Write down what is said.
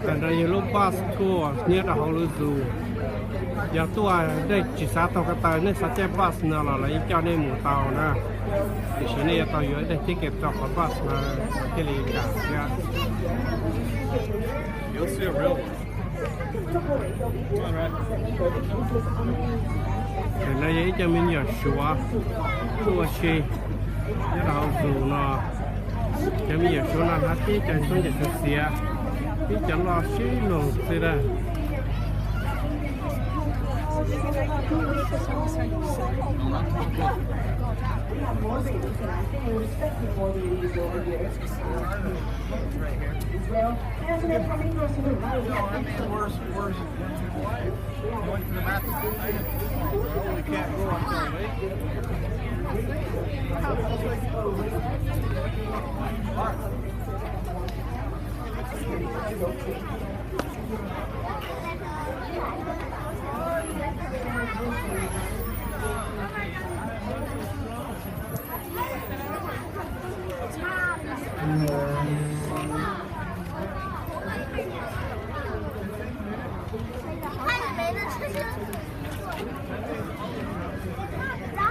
Ntawm no yog lub bus tour nyob rau hauv lub zoo. Yog tuaj nej tsis xav taug ko taw, nej xav caij bus no los lawv yeej coj nej mus tau na. Tiam sis nej yuav tau yuav ib daim ticket rau qhov bus no thiaj li kam thiab. Ntawm no yog ib co me nyuam suav tuaj ua si nyob rau hauv zoo no. Cov me nyuam suav no hnav tib co xyoob ntxaim xiav xiav, tib co loj sib luag xwb na.